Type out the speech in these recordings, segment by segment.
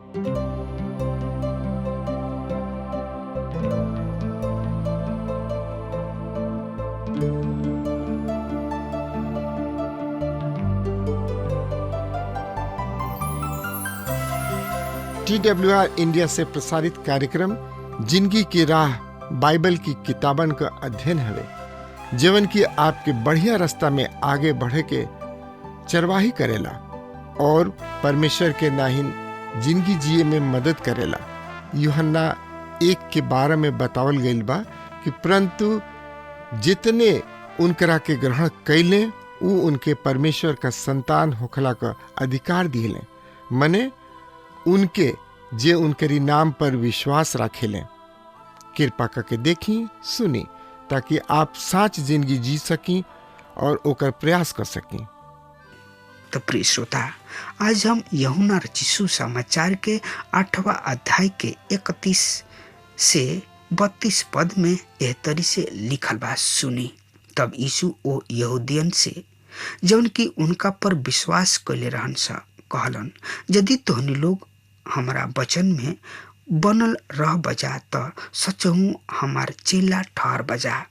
TWR India से प्रसारित कार्यक्रम जिंदगी की राह बाइबल की किताबन का अध्ययन हवे, जीवन की आपके बढ़िया रास्ता में आगे बढ़े के चरवाही करेला और परमेश्वर के नाहिन जिंदगी जिए में मदद करेला। यूहन्ना 1:12 में बतावल गईल बा कि परंतु जितने उनकरा के ग्रहण कैले उ उनके परमेश्वर का संतान होखला का अधिकार दिले, मने उनके जे उनकरी नाम पर विश्वास राखेले। कृपा करके देखी सुनी ताकि आप साच जिंदगी जी सकी और ओकर प्रयास कर सकी। तो प्रिय श्रोता, आज हम यूहन्ना रचित समाचार के 8वां अध्याय के 31 से 32 पद में एह तरी से लिखल बा, सुनी। तब यीशु ओ यहूदियन से जौन की उनका पर विश्वास कैले रहन सा कहलन, यदि तोहनी लोग हमारा वचन में बनल रह बजा त सचहु हमार चेला ठहर बजा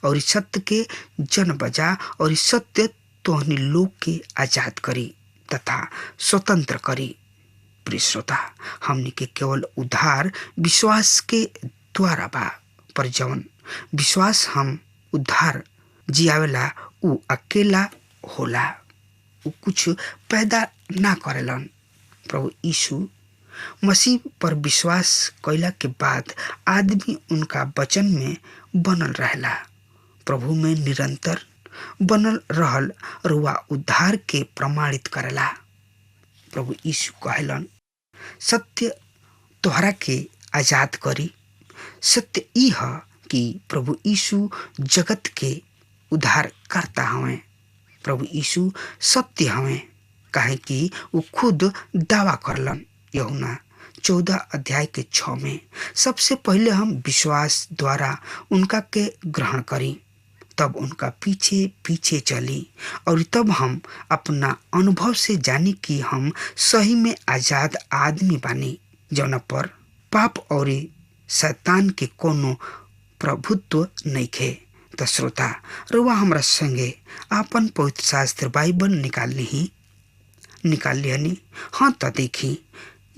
और सत्य के जन बजा और सत्य तोहनी लोग के आजाद करी तथा स्वतंत्र करी। प्रिय श्रोता, हमनी के केवल उद्धार विश्वास के द्वारा बा, पर जवन विश्वास हम उद्धार जियावेला उ अकेला होला, उ कुछ पैदा ना करेलन। प्रभु यीशु मसीह पर विश्वास कैला के बाद आदमी उनका वचन में बनल रहेला। प्रभु में निरंतर बनल रहल रुआ उद्धार के प्रमाणित करेला। प्रभु यीशु कहलन, सत्य तोहरा के आजाद करी। सत्य ई ह कि प्रभु यीशु जगत के उद्धार करता हवें। प्रभु यीशु सत्य हवें, काहे कि वो खुद दावा करलन। यूहन्ना 14 अध्याय के 6 में सबसे पहले हम विश्वास द्वारा उनका के ग्रहण करी, तब उनका पीछे पीछे चली और तब हम अपना अनुभव से जानी कि हम सही में आज़ाद आदमी बानी, जौना पर पाप और शैतान के कोनो प्रभुत्व नइखे। त श्रोता, रुआ हमरा संगे आपन पवित्र शास्त्र बाइबल निकाल लिहनी। हाँ त देखी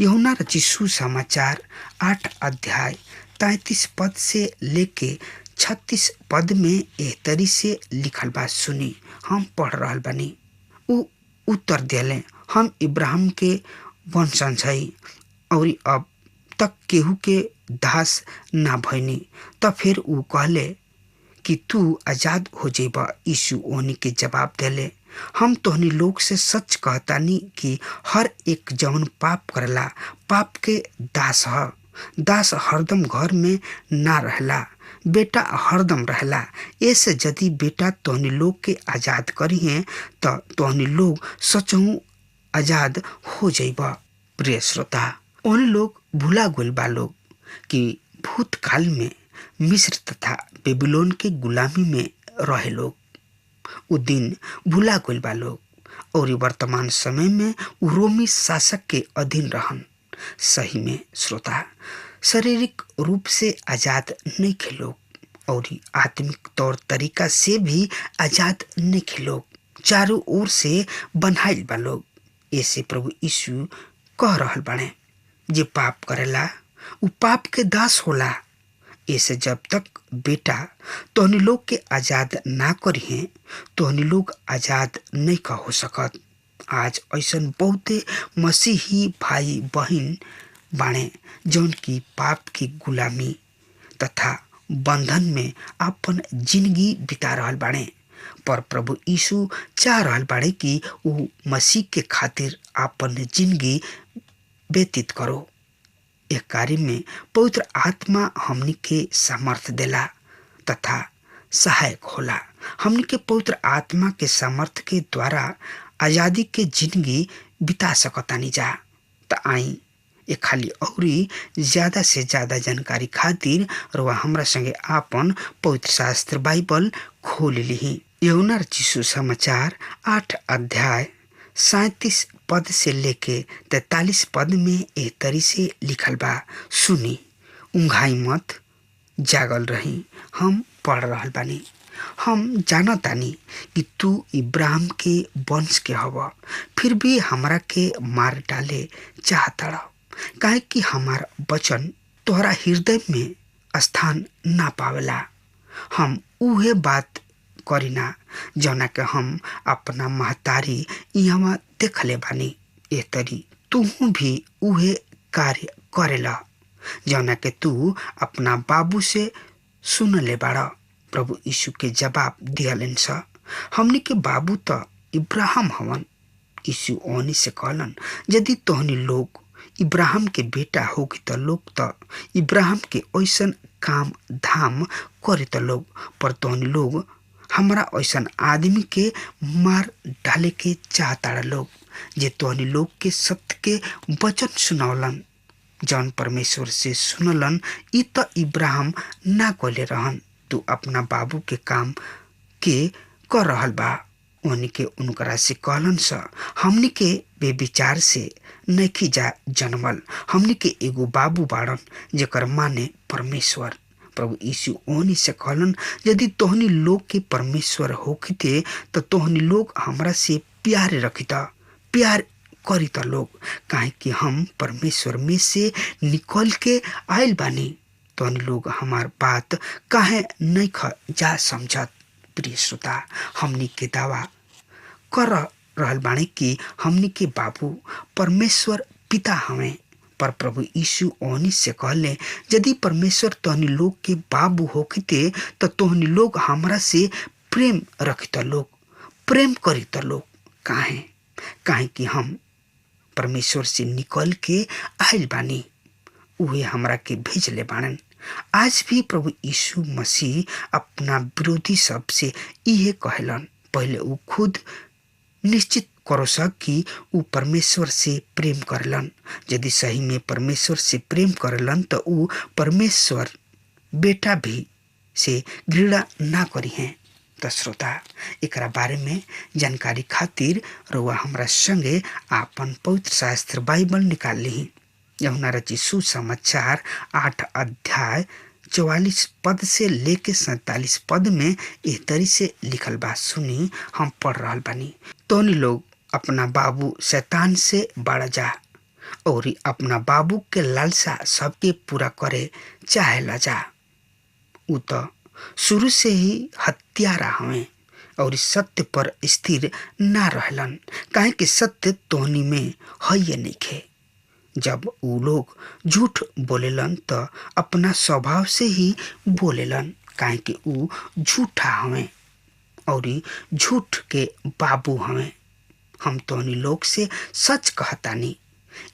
यूहन्ना रचित सुसमाचार 8 अध्याय 33 पद से लेके 36 पद में एह तरी से लिखल बा, सुनी हम पढ़ रहल बानी। उ उत्तर दिले, हम इब्राहिम के वंशज हई और अब तक केहू के दास ना भइनी। त फिर उ कहले कि तू आजाद हो जेबा। यीशु ओनी के जवाब देले, हम तोहनी लोग से सच कहतानी कि हर एक जौन पाप करला पाप के दास ह। दास हरदम घर में ना रहला, बेटा हरदम रहला। ऐसे यदि बेटा तोहनी लोग के आजाद करिहे त तोहनी लोग सचहु आजाद हो जइबा। प्रिय श्रोता, ओहनी लोग भूला गइल बा लोग कि भूतकाल में मिस्र तथा बेबीलोन के गुलामी में रहे लोग उ दिन भूला गइल बा लोग और वर्तमान समय में उ रोमी शासक के अधीन रहन। सही में श्रोता, शारीरिक रूप से आजाद नहीं खे लोग और आत्मिक तौर तरीका से भी आजाद नहीं खे लोग, चारों ओर से बन्हाइल बा लोग। ऐसे प्रभु यीशु कह रहल बाड़े, जे पाप करेला उ पाप के दास होला। ऐसे जब तक बेटा तोहनी लोग के आजाद ना करिहे तोहनी लोग आजाद नहीं का हो सकत। आज ऐसन बहुते मसीही भाई बहन बाणे जौन की पाप की गुलामी तथा बंधन में अपन जिंदगी बिता रहल बाणे, पर प्रभु यीशु चाह रहल बाणे कि उ मसीह के खातिर अपन जिंदगी व्यतीत करो। एक कार्य में पवित्र आत्मा हमनी के सामर्थ देला तथा सहायक होला। हमनी के पवित्र आत्मा के सामर्थ के द्वारा आज़ादी के जिंदगी बिता सकतानी जा। त आई ये खाली औरी ज्यादा से ज्यादा जानकारी खातिर रुआ हमरा संगे आपन पवित्र शास्त्र बाइबल खोल लिही। यूहन्ना रचित सुसमाचार 8 अध्याय 37 पद से लेके 43 पद में एह तरी से लिखल बा। सुनी, उंघाई मत, जागल रही। हम पढ़ रहल बानी। हम जानतानी कि तू इब्राहिम के वंश के हव, फिर भी हमरा के मार डाले चाहता, काहे कि हमार वचन तोहरा हृदय में स्थान ना पावेला। हम उहे बात करीना जौना के हम अपना महतारी इहवा देखले बानी। ए तरी तूहू भी उहे कार्य करेला जौना के तू अपना बाबू से सुन ले बाड़ा। प्रभु यीशु के जवाब दिहलन स, हमनी के बाबू त इब्राहिम हवन। यीशु ओनी से कहलन, यदि तोहनी लोग इब्राहिम के बेटा होगी त लोग त इब्राहिम के ऐसन काम धाम करे त लोग, पर तोहनी लोग हमरा ऐसन आदमी के मार डाले के चाहता लोग जे तोहनी लोग के सत्य के वचन सुनावलन, जौन परमेश्वर से सुनलन। ई त इब्राहिम ना कोले रहन। तू अपना बाबू के काम के कर रहल बा। ओनी के उनकरा से कहलन स, हमनी के बेविचार से नइखी जा जनमल, हमनी के एगो बाबू बाड़न जेकर माने परमेश्वर। प्रभु यीशु ओनी से कहलन, यदि तोहनी लोग के परमेश्वर होखिते त तोहनी लोग हमरा से प्यार रखित, प्यार करी त लोग, काहे कि हम परमेश्वर में से निकल के आयल बानी। तोहनी लोग हमार बात काहे नहीं ख जा समझत। प्रिय श्रोता, हमनी के दावा कर रहल बानी कि हमनी के बाबू परमेश्वर पिता हमें, पर प्रभु यीशु ओनी से कहले, यदि परमेश्वर तोहनी लोग के बाबू होखिते त तोहनी लोग हमरा से प्रेम रखित लोग, प्रेम करित लोग। काहे? काहे कि हम परमेश्वर से निकल के आयल बानी, उहे हमरा के भेजले बाणन। आज भी प्रभु यीशु मसीह अपना विरोधी सब से इहे कहलन। पहले ऊ खुद निश्चित करो सक कि ऊ परमेश्वर से प्रेम करलन। यदि सही में परमेश्वर से प्रेम करलन त ऊ परमेश्वर बेटा भी से घृणा ना करी हैं। त श्रोता, एकरा बारे में जानकारी खातिर रउआ हमरा संगे आपन पवित्र शास्त्र बाइबल निकाल ली। यूहन्ना रचित सुसमाचार 8 अध्याय 44 पद से लेके 47 पद में एह तरी से लिखल बा। सुनी, हम पढ़ रहल बानी। तोहनी लोग अपना बाबू शैतान से बाड़ा जा और अपना बाबू के लालसा सबके पूरा करे चाहेला जा। ऊ त शुरू से ही हत्यारा हवें और सत्य पर स्थिर ना रहलन, काहे कि सत्य तोहनी में हइये नइखे। जब ऊ लोग झूठ बोलेलन त अपना स्वभाव से ही बोलेलन, काहे कि ऊ झूठा हवें और झूठ के बाबू हवें। हम तोहनी लोग से सच कहतानी,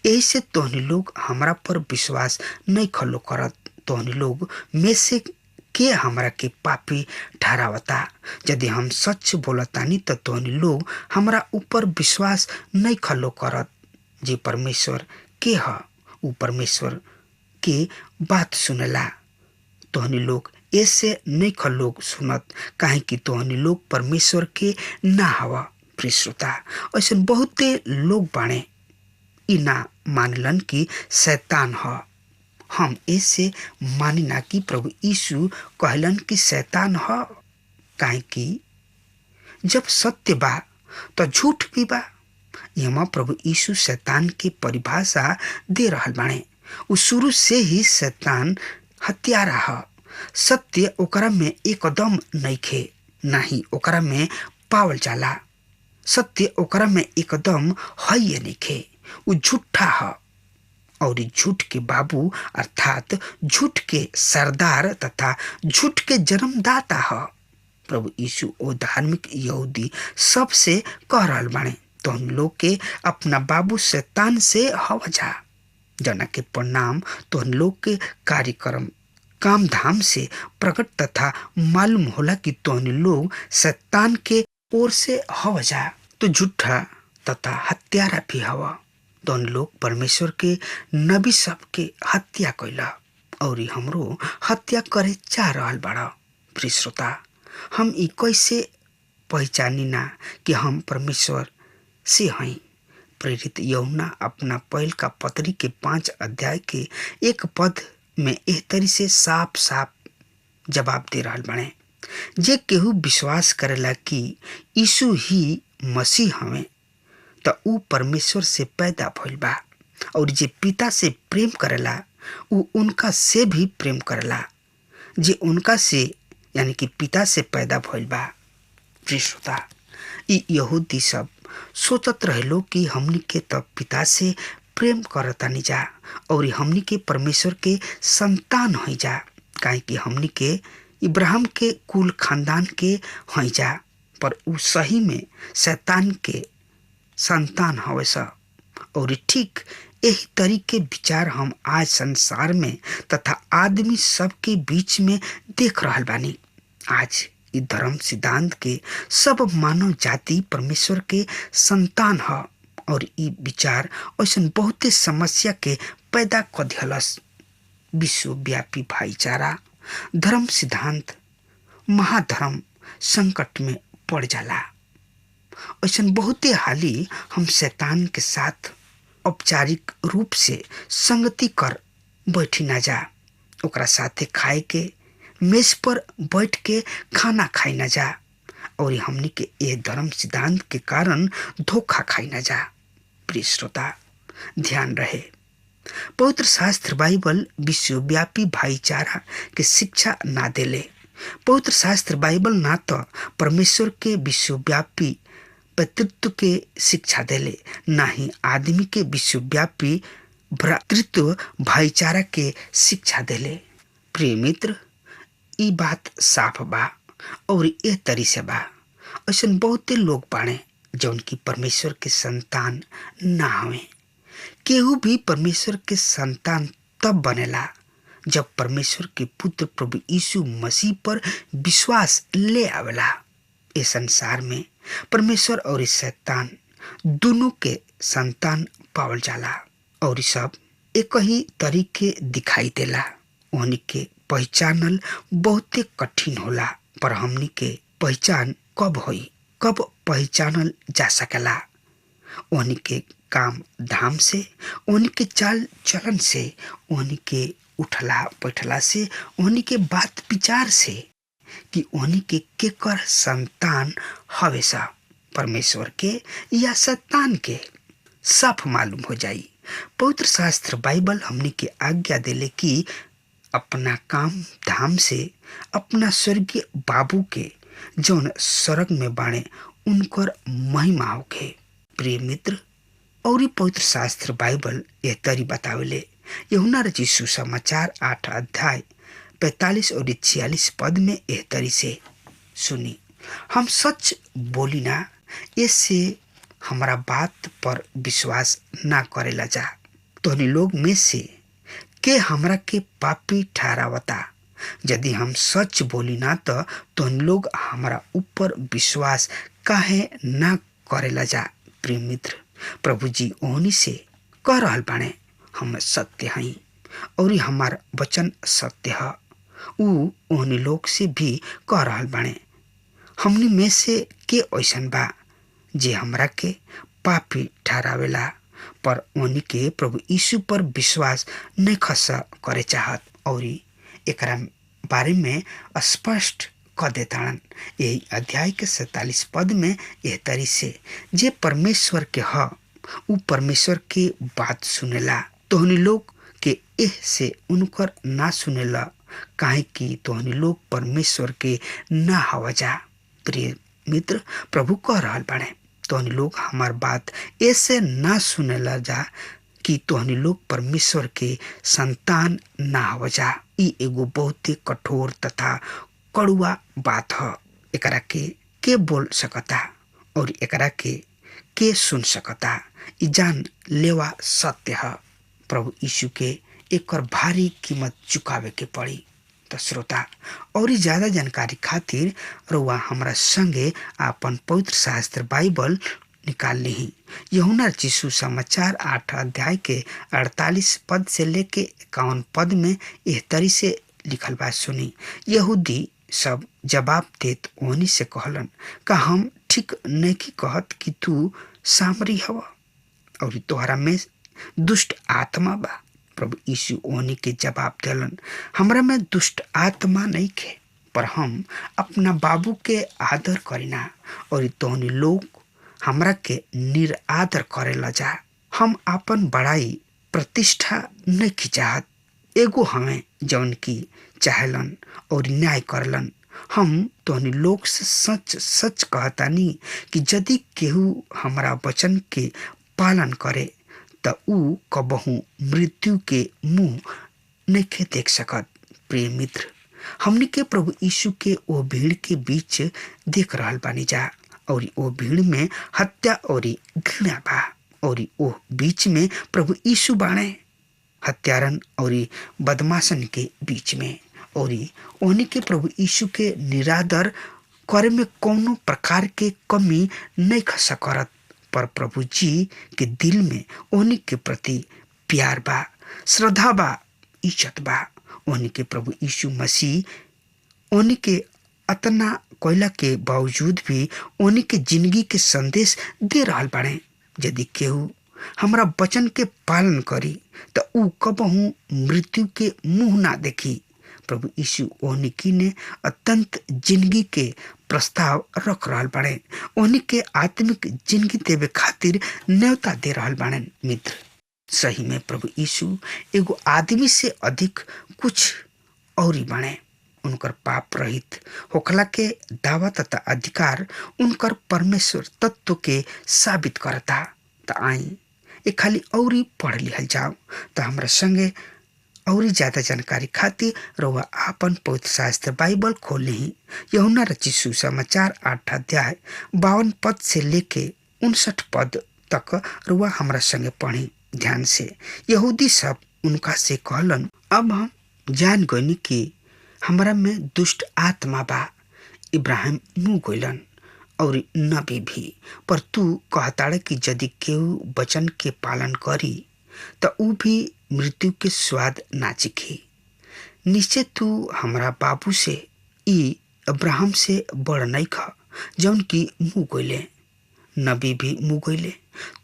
एही से तोहनी लोग हमरा पर विश्वास नहीं खलो करत। तोहनी लोग में से के हमरा के पापी ठहरावता? यदि हम सच बोलतानी त तोहनी लोग हमरा ऊपर विश्वास नहीं खलो करत। जे परमेश्वर के ह ऊ परमेश्वर के बात सुनेला। तोहनी लोग ऐसे नहीं खलोग सुनत, काहे कि तोहनी लोग परमेश्वर के ना हवा। प्रिय श्रोता, ऐसे बहुते लोग बाणे ई ना मानलन कि शैतान ह। हम ऐसे मानिना कि प्रभु यीशु कहलन कि शैतान ह, काहे कि जब सत्य बा तो झूठ भी बा। यहाँ प्रभु यीशु शैतान के परिभाषा दे रहल बाणे। उ शुरू से ही शैतान हत्यारा ह। सत्य ओकरा में एकदम नइखे, नाही ओकरा में पावल जाला। सत्य ओकरा में एकदम हइये नइखे, उ झूठा ह और झूठ के बाबू अर्थात झूठ के सरदार तथा झूठ के जन्मदाता ह। प्रभु यीशु ओ धार्मिक यहूदी सबसे कह रहल बाणे, तो हम लोग के अपना बाबू शैतान से हवा जा, जना के परिणाम तो हम लोग के कार्यक्रम काम धाम से प्रकट तथा मालूम होला कि तोहन लोग शैतान के ओर से हवा जा, तो झूठा तथा हत्यारा भी हवा। तोहन लोग परमेश्वर के नबी सब के हत्या कैला और हमरो हत्या करे चाह रहल बाड़ा। प्रिय श्रोता, हम ई कैसे पहचानी ना कि हम परमेश्वर से हई। प्रेरित यूहन्ना अपना पहल का पत्री के 5 अध्याय के 1 पद में एह तरी से साफ साफ जवाब दे रहल बने। जे केहू विश्वास करेला कि यीशु ही मसीह हवे त ऊ परमेश्वर से पैदा भइल बा, और जे पिता से प्रेम करेला ऊ उनका से भी प्रेम करेला जे उनका से यानी कि पिता से पैदा भइल बा। प्रिय श्रोता, ई यहूदी सब सोचत रहलो कि हमनी के त पिता से प्रेम करतानी जा और हमनी के परमेश्वर के संतान हई जा, काहे कि हमनी के इब्राहिम के कुल खानदान के हई जा। पर ऊ सही में शैतान के संतान हवे स। और ठीक यही तरीके विचार हम आज संसार में तथा आदमी सब के बीच में देख रहल बानी। आज ई धर्म सिद्धांत के सब मानव जाति परमेश्वर के संतान ह, और ई विचार ऐसन बहुते समस्या के पैदा क दिहलस। विश्वव्यापी भाईचारा धर्म सिद्धांत महाधर्म संकट में पड़ जाला। ऐसन बहुते हाली हम शैतान के साथ औपचारिक रूप से संगति कर बैठी ना जा, ओकरा साथे खाए के मेज पर बैठ के खाना खाई ना जा, और हमनी के ये धर्म सिद्धांत के कारण धोखा खाई ना जा। प्रिय श्रोता, ध्यान रहे, पवित्र शास्त्र बाइबल विश्वव्यापी भाईचारा के शिक्षा ना देले। पवित्र शास्त्र बाइबल ना तो परमेश्वर के विश्वव्यापी पितृत्व के शिक्षा देले, ना ही आदमी के विश्वव्यापी भ्रातृत्व भाईचारा के शिक्षा देले। प्रिय मित्र, ई बात साफ बा और ए तरी से बा। ऐसन बहुते लोग बाणे जौन की परमेश्वर के संतान ना हवे। केहू भी परमेश्वर के संतान तब बनेला जब परमेश्वर के पुत्र प्रभु यीशु मसीह पर विश्वास ले आवेला। ए संसार में परमेश्वर और शैतान दोनों के संतान पावल जाला और सब एक ही तरीके दिखाई देला। ओहनी के पहचानल बहुते कठिन होला, पर हमनी के पहचान कब होई, कब पहचानल जा सकेला? ओहनी के काम धाम से, ओहनी के चाल चलन से, ओहनी के उठला बैठला से, ओहनी के बात विचार से कि ओहनी के केकर संतान हवे सा, परमेश्वर के या शैतान के, साफ मालूम हो जाई। पवित्र शास्त्र बाइबल हमनी के आज्ञा देले कि अपना काम धाम से अपना स्वर्गीय बाबू के जौन स्वर्ग में बाणे उनकर महिमा होखे। प्रिय मित्र, और पवित्र शास्त्र बाइबल यह तरी बतावेले। यूहन्ना रचित सुसमाचार 8 अध्याय 45 और 46 पद में यह तरी से सुनी, हम सच बोली ना, इससे हमारा बात पर विश्वास ना करेला जा। तोहनी लोग में से के हमरा के पापी ठहरावता? यदि हम सच बोली ना तो तोहनी लोग हमारा ऊपर विश्वास काहे ना करेला जा? प्रिय मित्र, प्रभु जी ओहनी से कह रहल बाणे, हम सत्य हई और हमार वचन सत्य ह। ऊ ओहनी लोग से भी कह रहल बाणे, हमनी में से के ऐसन बा जे हमरा के पापी ठहरावेला? पर ओहनी के प्रभु यीशु पर विश्वास नहीं खस करे चाहत और एकरा बारे में स्पष्ट क देताड़न। यही अध्याय के 47 पद में यह तरी से, जे परमेश्वर के ह ऊ परमेश्वर के बात सुनेला, तोहनी लोग के एह से उनकर ना सुनेला, काहे कि तोहनी लोग परमेश्वर के ना हवा जा। प्रिय मित्र, प्रभु कह रहल बाड़े, तोहनी लोग हमार बात ऐसे ना सुनेला जा कि तोहनी लोग परमेश्वर के संतान ना हवा जा। ई एगो बहुते कठोर तथा कड़ुआ बात ह। एकरा के बोल सकता और एकरा के सुन सकता? ई जान लेवा सत्य ह। प्रभु यीशु के एकर भारी कीमत चुकावे के पड़ी। तो श्रोता, और ज़्यादा जानकारी खातिर रुआ हमरा संगे आपन पवित्र शास्त्र बाइबल निकाल ली। यूहन्ना रचित सुसमाचार 8 अध्याय के 48 पद से लेके 51 पद में एह तरी से लिखल बात सुनी। यहूदी सब जवाब देत ओहनी से कहलन, का हम ठीक नहीं कहत कि तू सामरी हवा और तोहरा में दुष्ट आत्मा बा। प्रभु यीशु ओनी के जवाब देलन, हमरा में दुष्ट आत्मा नहीं खे, पर हम अपना बाबू के आदर करीना और तोहनी लोग हमरा के निरादर करेला जा। हम आपन बड़ाई प्रतिष्ठा नहीं चाहत, एगो हमें जौन की चाहलन और न्याय करलन। हम तोहनी लोग से सच सच कहतानी कि यदि केहू हमरा वचन के पालन करे त ऊ कबहू मृत्यु के मुंह नहीं देख सकत। प्रिय मित्र, हमनी के प्रभु यीशु के ओ भीड़ के बीच देख रहल बानी जा और ओ भीड़ में हत्या और घृणा बा और ओ बीच में प्रभु यीशु बाणे हत्यारन और बदमाशन के बीच में और ओनी के प्रभु यीशु के निरादर करे में कोनो प्रकार के कमी नहीं खसा करत, पर प्रभु जी के दिल में ओनी के प्रति प्यार बा, श्रद्धा बा, इज्जत बा। ओनी के प्रभु यीशु मसीह ओनी के अतना कोयला के बावजूद भी ओनी के जिंदगी के संदेश दे रहल बाड़े। यदि केहू हमरा वचन के पालन करी त ऊ कबहू मृत्यु के मुंह ना देखी। प्रभु यीशु ओनी ने अत्यंत जिंदगी के प्रस्ताव रख रहल बाड़े, ओनी के आत्मिक जिंदगी देवे खातिर न्योता दे रहल बाड़े। मित्र, सही में प्रभु यीशु एगो आदमी से अधिक कुछ और बाणे। उनकर पाप रहित होखला के दावा तथा अधिकार उनकर परमेश्वर तत्व के साबित करता। त आई ए खाली औरी पढ़ लिहल जाओ। त हमरा संगे औरी ज्यादा जानकारी खातिर रउआ आपन पवित्र शास्त्र बाइबल खोल ली। यूहन्ना रचित सुसमाचार 8 अध्याय 52 पद से लेके 59 पद तक रउआ हमरा संगे पढ़ी ध्यान से। यहूदी सब उनका से कहलन, अब हम जान गइनी कि हमरा में दुष्ट आत्मा बा। इब्राहिम मुँह गइलन और नबी भी, पर तू कहताड़े कि यदि केहू वचन के पालन करी त ऊ भी मृत्यु के स्वाद ना चिखी। निश्चय तू हमरा बाबू से ई अब्राहम से बड़ नहीं ख, जौन की मुँह गइले, नबी भी मुँह गइले।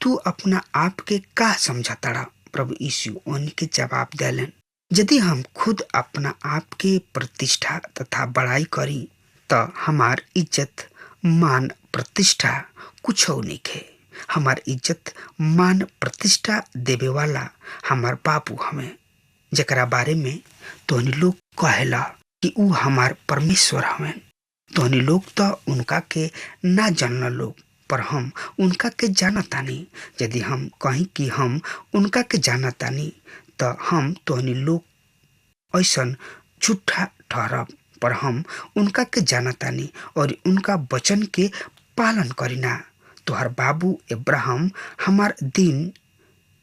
तू अपना आप के का समझताड़ा? प्रभु यीशु ओनी के जवाब देलन, यदि हम खुद अपना आप के प्रतिष्ठा तथा बड़ाई करी त हमार इज्जत मान प्रतिष्ठा कुछ नहीं खे। हमार इज्जत मान प्रतिष्ठा देवे वाला हमार बापू हमें, जकरा बारे में तोहनी लोग कहेला कि ऊ हमार परमेश्वर हमें। तोहनी लोग तो उनका के ना जानल लोग, पर हम उनका के जानतानी। यदि हम कहीं कि हम उनका के जानतानी त हम तोहनी लोग ऐसन झूठा ठहरब, पर हम उनका के जानतानी और उनका वचन के पालन करीना। तोहर बाबू इब्राहिम हमार दिन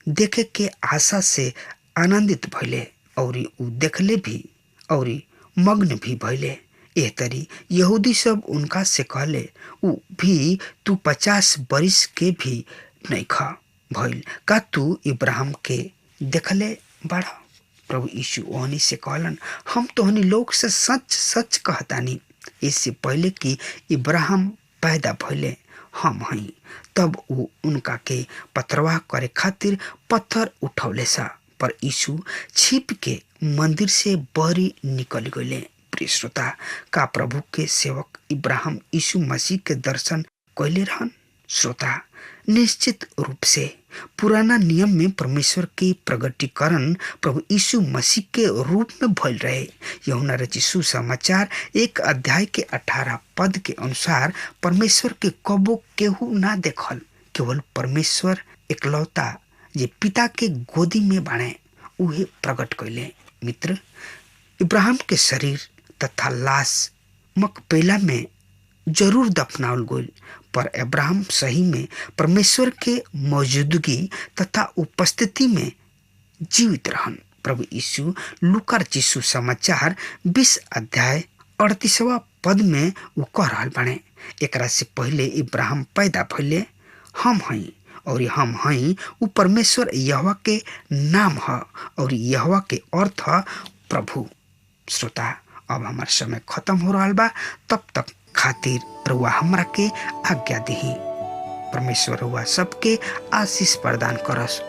देखे के आशा से आनंदित भइले और ऊ देखले भी और मग्न भी भइले। एह तरी यहूदी सब उनका से कहले, ऊ भी तू 50 बरिस के भी नहीं खा भइल, का तू इब्राहिम के देखले बाड़ा? प्रभु यीशु ओहनी से कहलन, हम तोहनी लोग से सच सच कहतानी, इससे पहले कि इब्राहिम पैदा भइले हम हई। तब ऊ उनका के पथरवाह करे खातिर पत्थर उठौले सा, पर यीशु छिप के मंदिर से बहरी निकल गए। प्रिय श्रोता, का प्रभु के सेवक इब्राहिम यीशु मसीह के दर्शन कैले रहन? श्रोता, निश्चित रूप से पुराना नियम में परमेश्वर के प्रगटीकरण प्रभु यीशु मसीह के रूप में भइल रहे। यूहन्ना रचित सुसमाचार 1 अध्याय के 18 पद के अनुसार परमेश्वर के कबो केहू ना देखल, केवल परमेश्वर एकलौता जे पिता के गोदी में बाणे उहे प्रकट कैले। मित्र, इब्राहिम के शरीर तथा लाश मकपेला में जरूर दफनावल गइल, पर अब्राहम सही में परमेश्वर के मौजूदगी तथा उपस्थिति में जीवित रहन। प्रभु यीशु लूका रचित सुसमाचार 20 अध्याय 38वां पद में ऊ कह रहल बाणे, एकरा से पहले इब्राहिम पैदा भइले हम हई, और हम हई ऊ परमेश्वर यहोवा के नाम ह और यहोवा के अर्थ ह प्रभु। श्रोता, अब हमार समय खत्म हो रहा बा, तब तक खातिर रुआ हमरा के आज्ञा दही। परमेश्वर हुआ सबके आशीष प्रदान करस।